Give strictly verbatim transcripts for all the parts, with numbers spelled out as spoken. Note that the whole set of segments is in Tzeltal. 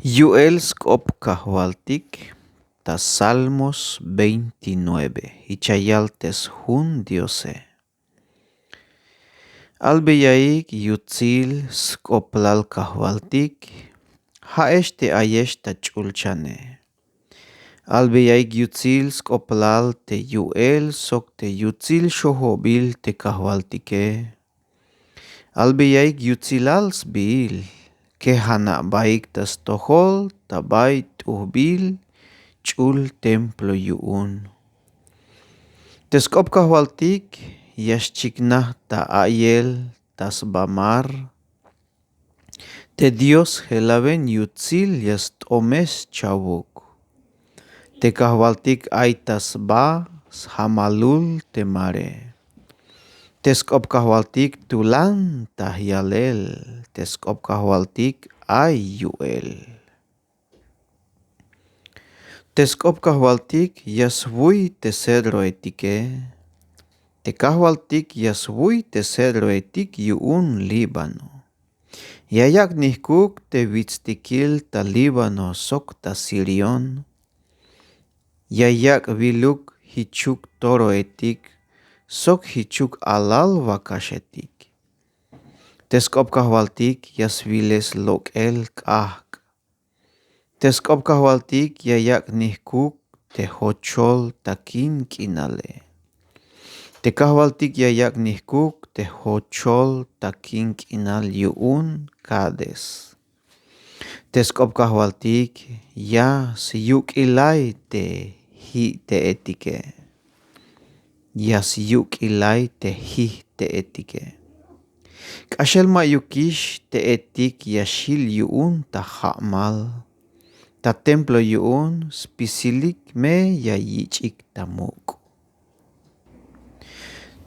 Yu'el sk'op kajwaltik ta Salmos veintinueve. Jich ya yal te sjun Diose. Albeyaik yutsil sk'oplal kajwaltik, ja'ex te ayex ta ch'ulchane. Albeyaik yutsil sk'oplal te yu'el sok te yutsil xojobil te kajwaltike. Albeyaik yutsilal sbiil, ke jana' baik ta stojol ta bay t'ujbil ch'ul templo yu'un. Te sk'op kajwaltik ya xchiknaj ta a'yel ta sba mar. Te Dios jelaben yutsil ya st'omes chawuk. Te kajwaltik ay ta sba sjamalul te mare. Te sk'op kajwaltik tulan ta jyalel. Te sk'op kajwaltik ay yu'el. Te sk'op kajwaltik ya swuy te cedroetike. Te kajwaltik ya swuy te cedroetik yu'un Líbano. Ya yak' nijkuk te witstikil ta Líbano sok ta Sirión. Ya yak' wiluk jichuk toroetik sok jichuk alal wakaxetik. Te sk'op kajwaltik ya swiles lok'el k'ajk'. Te sk'op kajwaltik ya yak' nijkuk te jochol takin k'inale. Te kajwaltik ya yak' nijkuk te jochol takin k'inal yu'un Cades. Te sk'op kajwaltik ya syuk'ilay te ji'te'etike. Ya syuk'ilay te jijte'etike. K'axel ma'yukix te'etik ya xjil yu'un ta ja'mal. Ta templo yu'un spisilik me ya yich'ik ta muk'.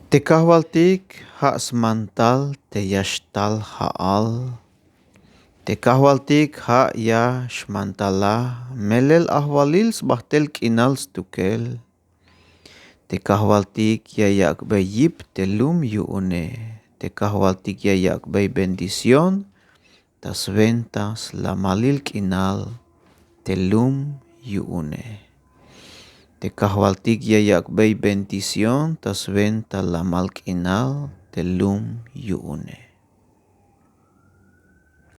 Te kajwaltik ja' smantal te ya xtal ja'al. Te kajwaltik ja' ya xmantalaj melel ajwalil sbajt'el k'inal stukel. Te kajwaltik ya yak'bey yip te lum yu'une. Te kajwaltik ya yak'bey bendición ta swenta slamalil k'inal te lum yu'une. Te kajwaltik ya yak'bey bendición ta swenta lamal k'inal te lum yu'une.